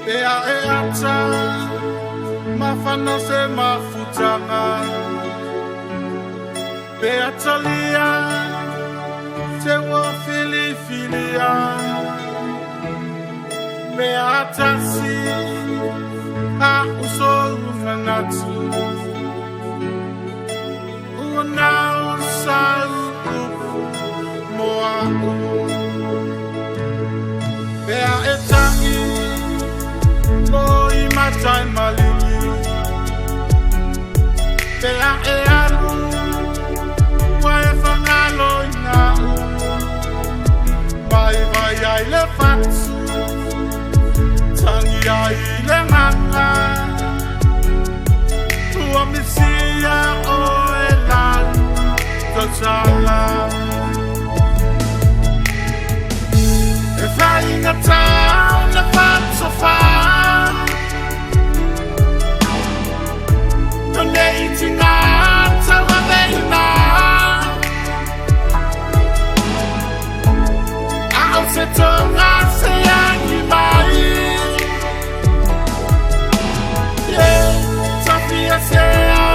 Pea e ata mafana se mafutanga. Pea talia te ua filifilia. Pea tasi a uso manatu. Ua nau sau upu moa u. Pea e tangi lo i matai maligi. Pea e alu wa e whangalo i ngā u. Vai vai ai le fatu, tangi ai le nganga. Tua misia o e lau tatala. E whainga tau le whatofa. Nei tinga taua veina. Ao se tonga se angi mai. Yeah, tafia sea,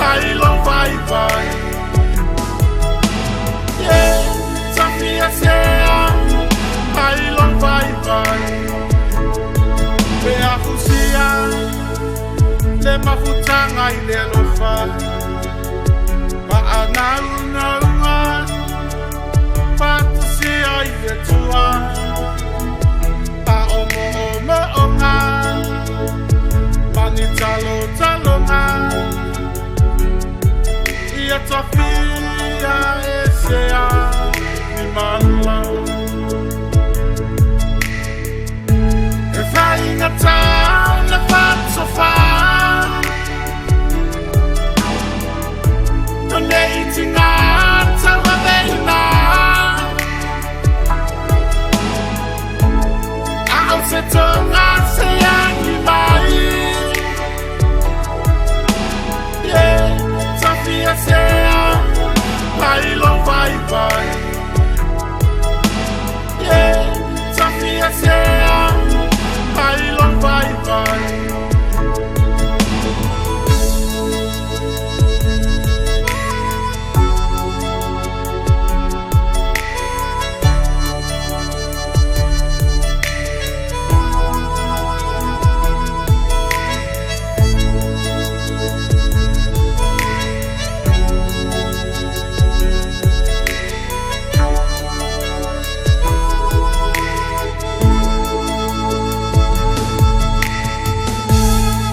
mai lo vai vai. Yeah, tafia sea, mai lo vai vai. Pea fusia, le mafutanga i le alofa. Maanaungaunga, patasia i le tua. Pa omo omo onga, mani talo talonga. Ia tafia e sea ni mala. E whainga tau le whatofa. Nei tinga taua veina. Ao se tonga se angi mai. Yeah, tafia sea, mai lo vai vai. Yeah, tafia sea, mai lo vai vai.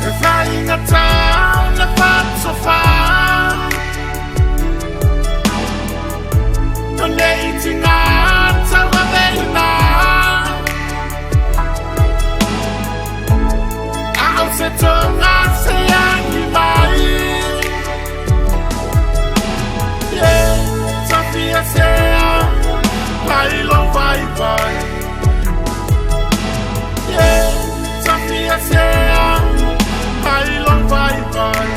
E whainga tau le whatofa. Nei tinga taua veina. Ao se tonga se angi mai. Yeah, tafia sea, mai lo vai vai. Yeah, tafia sea, mai lo vai vai.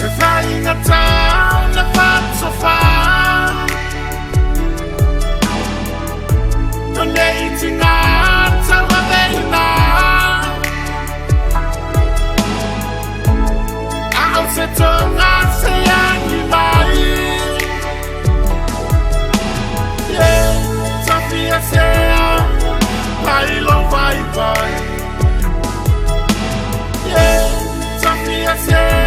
E whainga tau le whatofa. Nei tinga taua veina. Ao se tonga se angi mai. Yeah, tafia sea, mai lo vai vai. Yeah, tafia sea.